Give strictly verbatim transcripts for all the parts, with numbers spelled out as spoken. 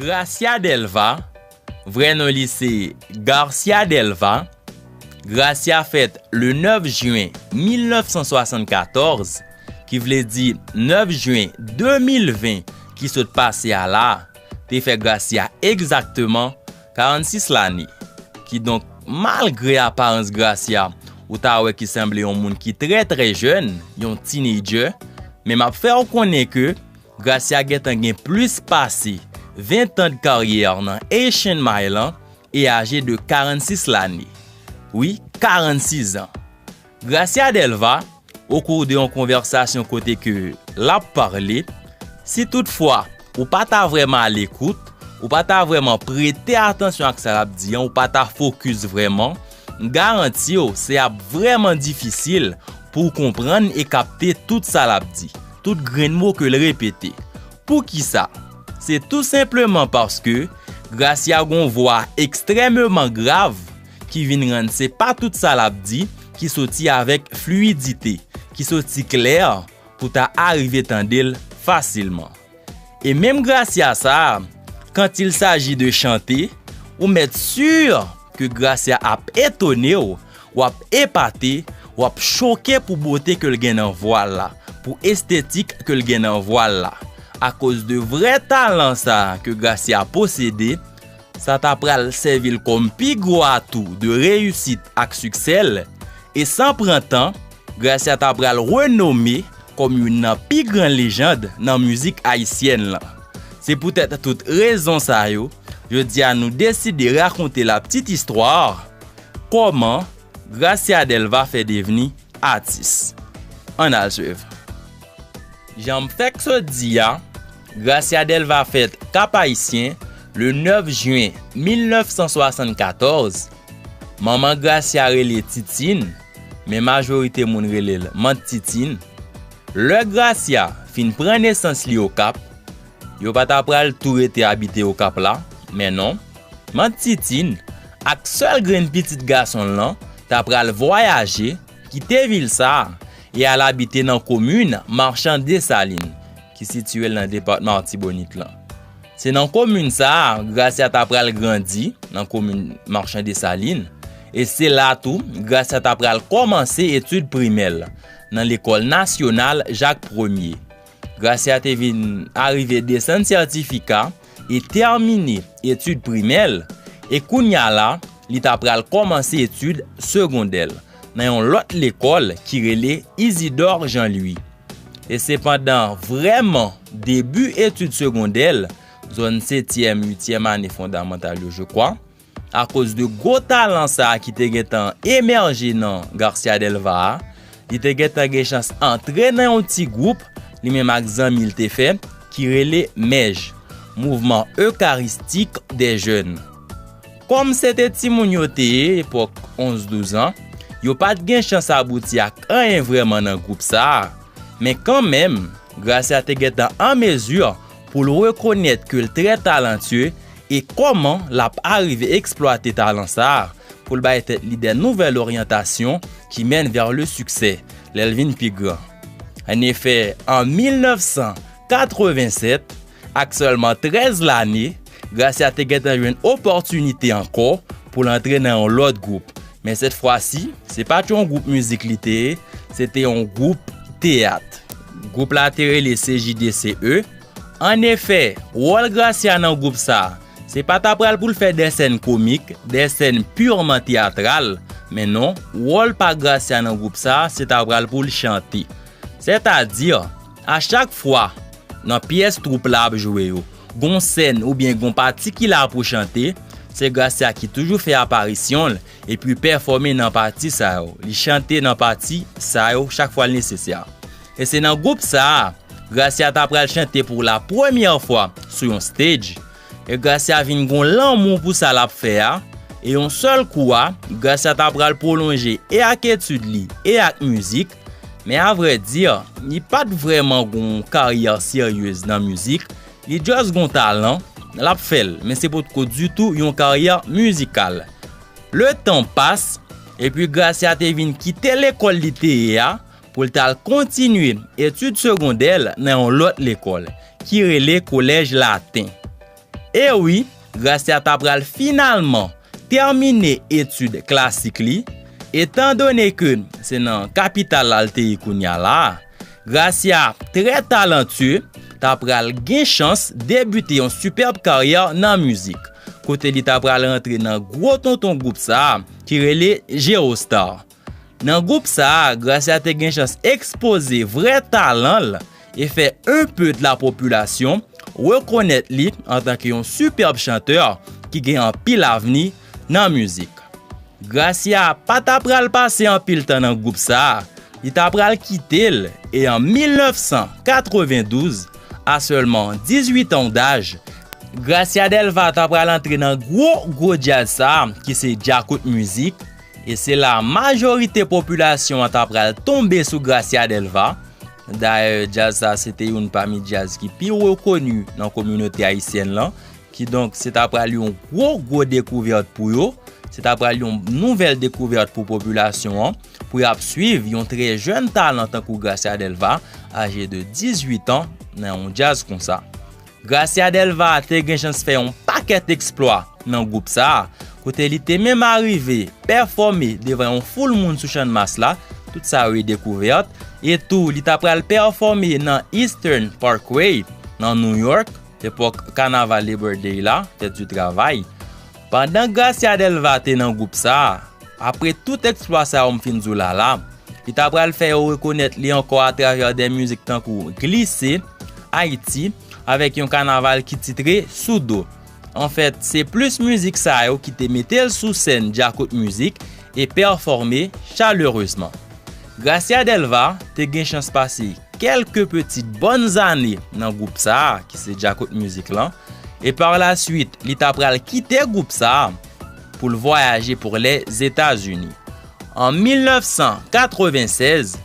Gracia Delva, vrè non li se Garcia Delva. Gracia fèt le nèf jen mil nèf san swasannkatòz, ki vle di nèf jen de mil ven ki sot pase a la, te fè Gracia egzakteman karannsis lane. Kidonk, malgre aparans Gracia, ou ta wè ki sanble yon moun ki trè, trè jèn, yon teenager, men m ap fè w konnen ke Gracia gentan gen plis pase ven tan de karyè nan Asian Mile lan e aje de karannsis lane. Wi, karannsis an. Gracia Delva, au cours de yon konvèsasyon kote ke l ap pale, si toutfwa ou pa ta vrèman alekout, ou pa ta vrèman prete atansyon ak sa l ap di an, ou pa ta fokis vrèman, m garanti w, se ap vrèman difisil pou w konprann e kapte tout sa l ap di, tout grenn mo ke l repete. Poukisa? Se tou senpleman paske Gracia gon vwa ekstrèmeman grav ki vin rann se pa tout sa l ap di ki soti avèk fliyidite, ki soti klè pou ta arive tande l fasilman. E menm Gracia sa a, quand il s'agit de chanter, ou mèt si ke Gracia ap etone w, w ap epate, w ap choke pou bote ke l gen nan vwa l la, pou estetik ke l gen nan vwa l la. Akoz de vrè talan sa a ke Gracia posede, sa ta pral sèvi l kòm pi gwo atou de reyisit ak siksè l, e san pran tan, Gracia ta pral renome kòm youn nan pi gran lejand nan mizik ayisyèn lan. Se poutèt tout rezon sa yo, jodi a nou deside rakonte la petite histoire, kòman Gracia Delva fè devni atis. Ann al swiv. Jan m fèk sot di a, Gracia Delva fèt Kap Ayisyen le nèf jen mil nèf san swasannkatòz. Manman Gracia rele Titine, men majorite moun rele l Mant Titine. Lè Gracia fin pran nesans li Okap, yo pa ta pral tou rete abite Okap la, men non. Mant Titine ak sèl grenn pitit gason l lan ta pral vwayaje, kite vil sa a, e al abite nan komin Marchand Dessalines, ki sitiye l nan depatman Latibonit lan. Se nan komin sa a, Gracia ta pral grandi, nan komin Marchand Dessalines, e se la tou, Gracia ta pral kòmanse etid primè l nan lekòl nasyonal Jak Premye. Gracia te vin arive desann sètifika e tèmine etid primè l, e kounye a la, li ta pral kòmanse etid segondè l nan yon lòt lekòl ki rele Isidore Jean Louis. E se pandan vrèman debi etid segondè l, zòn setyèm, uityèm ane fondamantal yo, je crois, akoz de gwo talan sa a ki te gentan emèje nan Garcia Delva a, li te gentan gen chans antre nan yon ti gwoup, li menm ak zanmi l te fè, ki rele MEJ, Mouvement Eucharistique des Jeunes. Kòm se te timoun yo te ye, epòk onz douz an, yo pa t gen chans abouti ak anyen vrèman nan gwoup sa a. Men kanmenm, Gracia te gentan an mezi pou l rekonèt ke l trè talantye e kòman l ap arive eksplwate talan sa a pou l bay tèt li de nouvèl oryantasyon ki mèn vè le siksè lè l vin pi gran. Annefè, an mil nèf san katrevensèt, ak sèlman trèz lane, Gracia te gentan jwenn opòtinite ankò pou l antre nan yon lòt gwoup. Men sèt fwa si, se pa t yon gwoup mizik li te ye, se te yon gwoup teyat. Gwoup la te rele C J D C E. Annefè, wòl Gracia nan gwoup sa a, se pa ta pral pou l fè de sèn komik, de sèn pirman teyatral, men non, wòl pa Gracia nan gwoup sa a, se ta pral pou l chante. Sètadi, a chak fwa, nan pyès twoup la ap jwe yo, gon sèn oubyen gon pati ki la pou chante, se Gracia ki toujou fè aparisyon l epi pèfòme nan pati sa yo. Li chante nan pati sa yo chak fwa l nesesè. E se nan gwoup sa a, Gracia ta pral chante pou la premyè fwa sou yon stage. E Gracia vin gon lanmou pou sa l ap fè a. E yon sèl kou a, Gracia ta pral pwolonje e ak etid li, e ak mizik. Men avrèdi, li pa t vrèman gon karyè seryez nan mizik. Li just gon talan, l ap fè l, men se potko ditou yon karyè mizikal. Letan pas, epi Gracia te vin kite lekòl li te ye a pou l t al kontinye etid segondè l nan yon lòt lekòl, ki rele Kolèj Laten. E wi, Gracia ta pral finalman tèmine etid klasik li, etandone ke se nan kapital la l te ye kounye a la a, Gracia, trè talantye, ta pral gen chans debite yon sipèb karyè nan mizik, kote li ta pral rantre nan gwo tonton gwoup sa a ki rele Geostar. Nan gwoup sa a, Gracia te gen chans ekspoze vrè talan l e fè enpe de la popilasyon rekonèt li antanke yon sipèb chantè ki gen anpil avni nan mizik. Gracia pa ta pral pase anpil tan nan gwoup sa a, li ta pral kite l, e an mil nèf san katrevendouz, a sèlman dizuit an daj, Gracia Delva ta pral antre nan gwo, gwo djaz sa a, ki se djakout mizik, e se la majorite popilasyon an ta pral tonbe sou Gracia Delva. Dayè, djaz sa a se te youn pami djaz ki pi rekoni nan kominote ayisyèn lan. Kidonk, se ta pral yon gwo, gwo dekouvèt pou yo. Se ta pral yon nouvèl dekouvèt pou popilasyon an, pou y ap swiv yon trè jèn talan tankou Gracia Delva, aje de dizuit an, nan yon djaz konsa. Gracia Delva te gen chans fè yon pakèt eksplwa nan gwoup sa a, kote li te menm arive pèfòme devan yon foul moun sou Channmas la, tout sa yo e dekouvèt, e tou li ta pral pèfòme nan Eastern Parkway, nan New York, epòk kanaval Labor Day la, fèt di travay. Pandan Gracia Delva te nan gwoup sa a, apre tout eksplwa sa yo m fin di w la la, li ta pral fè yo rekonèt li ankò atravè de mizik tankou Glise, Ayiti, avèk yon kanaval ki titre Sou Do. Anfèt, se plis mizik sa yo ki te mete l sou sèn djakout mizik e pèfòme chalerezman. Gracia Delva te gen chans pase kèlke pitit bòn zane nan gwoup sa a, ki se djakout mizik lan, e pa la swit, li ta pral kite gwoup sa a pou l vwayaje pou Lèzetazini. An mil nèf san katrevennsèz,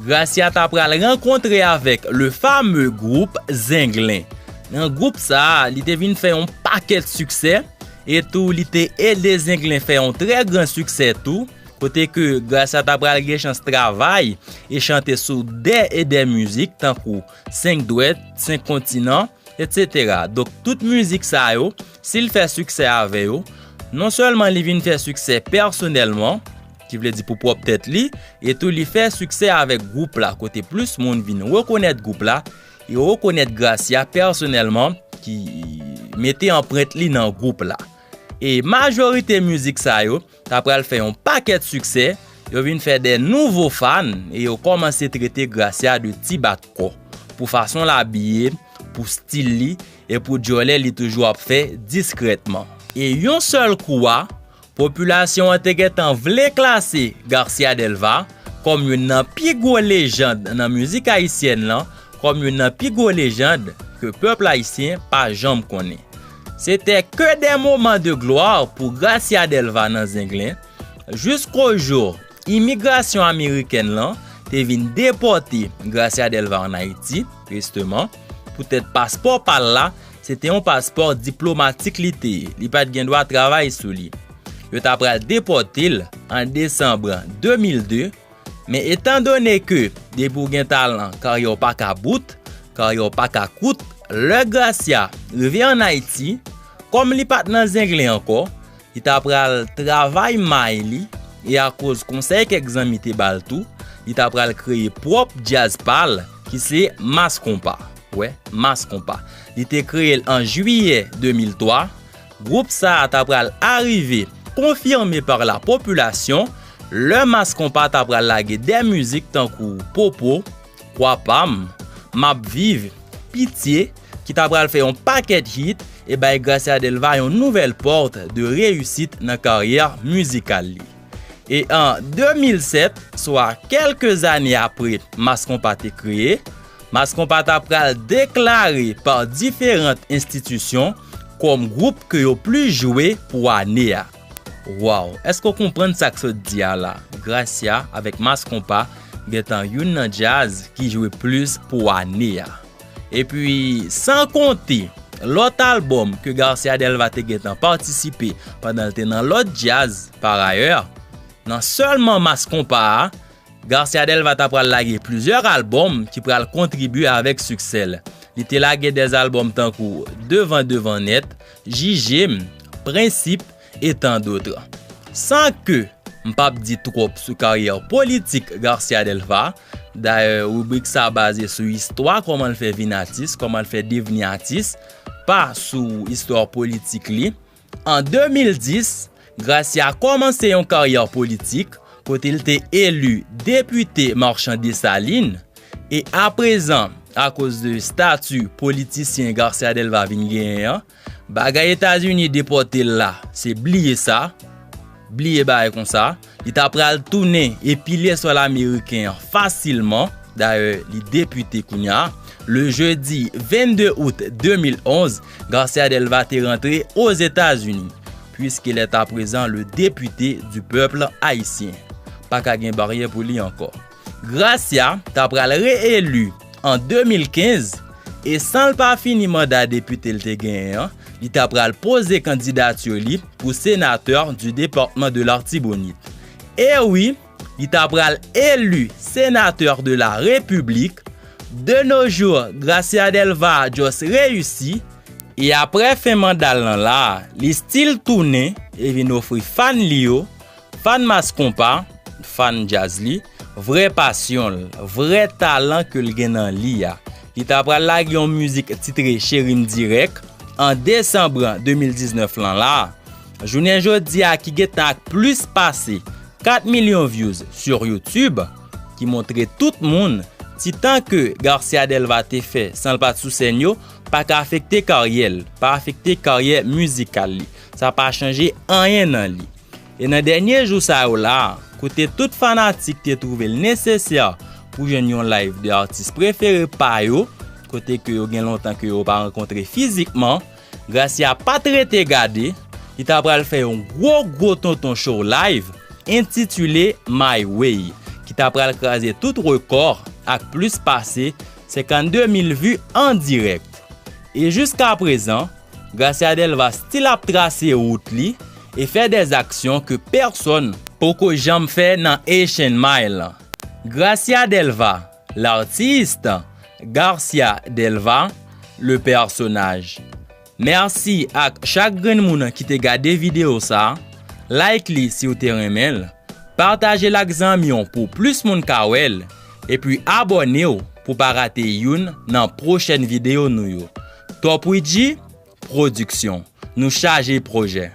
Gracia ta pral rankontre avèk le fameux groupe Zenglen. Nan gwoup sa a, li te vin fè yon pakèt siksè, e tou li te ede Zenglen fè yon trè gran siksè tou, kote ke Gracia ta pral gen chans travay e chante sou de e de mizik tankou Senk Dwèt, Senk Kontinan, etsetera. Donk, tout mizik sa yo, si l fè siksè avè yo, non sèlman li vin fè siksè pèsonèlman, ki vle di pou pwòp tèt li, e tou li fè siksè avèk gwoup la, kote plis moun vin rekonèt gwoup la, e rekonèt Gracia pèsonèlman, ki mete anprent li nan gwoup la. E majorite mizik sa yo ta pral fè yon pakèt siksè, yo vin fè de nouvo fan, e yo kòmanse trete Gracia de ti bat kò, pou fason l abiye, pou stil li, e pou djòlè li toujou ap fè diskrètman. E yon sèl kou a, popilasyon an te gentan vle klase Gracia Delva kòm youn nan pi gwo lejand nan mizik ayisyèn lan, kòm youn nan pi gwo lejand ke pèp ayisyen pa janm konnen. C'était que des moments de gloire pou Gracia Delva nan Zenglen, jusqu'au jour imigrasyon amerikèn lan te vin depòte Gracia Delva ann Ayiti, tristeman, poutèt paspò pa l la, se te yon paspò diplomatik li te ye, li pa t gen dwa travay sou li. Yo ta pral depòte l an desanm de mil de, men etandone ke depi w gen talan, karyè w pa ka bout, karyè w pa ka kout, lè Gracia rive ann Ayiti, kòm li pa t nan Zenglen ankò, li ta pral travay may li, e akoz konsèy kèk zanmi te ba l tou, li ta pral kreye pwòp djaz pa l, ki se Mass Konpa. Wè, Mass Konpa. Li te kreye l an jiyè de mil twa. Gwoup sa a ta pral arive konfime pa la popilasyon, lè Mass Konpa ta pral lage de mizik tankou Popo, Kwa pa m, M ap viv, Pitye, ki ta pral fè yon pakèt hit e bay Gracia Delva yon nouvèl pòt de reyisit nan karyè mizikal li. E an de mil sèt, swa kèlke zane apre Mass Konpa te kreye, Mass Konpa ta pral deklare pa diferan enstitisyon kòm gwoup ke yo plis jwe pou ane a. Waw, èske w konprann sa k sot di a la? Gracia avèk Mass Konpa gentan youn nan djaz ki jwe plis pou ane a. Epi, san konte lòt albòm ke Gracia Delva te gentan patisipe pandan l te nan lòt djaz, parayè, nan sèlman Mass Konpa a, Gracia Delva ta pral lage plizyè albòm ki pral kontribye avèk siksè l. Li te lage dèz albòm tankou Devan Devan Nèt, Jije m, Prensip, e tan dòt. San ke m p ap di twòp sou karyè politik Garcia Delva. Dayè, ribrik sa baze sou istwa, kòman l fè vin atis, kòman l fè devni atis, pa sou istwa politik li. An de mil dis, Gracia kòmanse yon karyè politik kote l te eli depite Marchand Dessalines, e aprezan, akoz de stati politisyen Garcia Delva vin genyen an, bagay Etazini depòte l la, se bliye sa, bliye bagay konsa. Li ta pral tounen e pile sòl ameriken an fasilman. Dayè, li depite kounye a. Le jeudi vingt-deux août deux mille onze, Garcia Delva te rantre Ozetazini, puisqu'il est à présent le député du peuple haïtien. Pa ka gen baryè pou li ankò. Gracia ta pral reeli an de mil kenz, e san l pa fini manda depite l te genyen an, li ta pral poze kandidati li pou senatè du département de l'Artibonite. E wi, li ta pral eli senatè de la Repiblik. De nos jours, Gracia Delva just reyisi. E aprè fen manda l lan la, li still tounen e vin ofri fan li yo, fan mas konpa, fan djaz li, vrè pasyon l, vrè talan ke l gen nan li a. Li ta pral lage yon mizik titre Cheri m Dirèk an desanm de mil diznèf lan la. Jounen jodi a ki gentan ak plis pase kat milyon views sur YouTube, ki montre tout moun ti tan ke Garcia Delva te fè san l pa t sou sèn yo pa ka afekte karyè l, pa afekte karyè mizikal li. Sa pa chanje anyen nan li. E nan dènye jou sa yo la, kote tout fanatik te twouve l nesesè pou jwenn yon live de atis prefere pa yo, kote ke yo gen lontan ke yo pa rankontre fizikman, Gracia pa t rete gade, li ta pral fè yon gwo gwo tonton show live entitile My Way, ki ta pral kraze tout rekò ak plis pase senkannde mil vi an dirèk. E jiskaprezan, Gracia Delva still ap trase wout li e fè dè aksyon ke pèsonn poko janm fè nan Haitian Mile. Gracia Delva, l'artiste, Garcia Delva, le personnage. Mèsi ak chak grenn moun ki te gade videyo sa. Like li si w te renmen l. Pataje l ak zanmi w pou plis moun ka wè l. Epi abòne w pou pa rate youn nan pwochèn videyo nou yo. Top Ouidji Production. Nou chaje pwojè.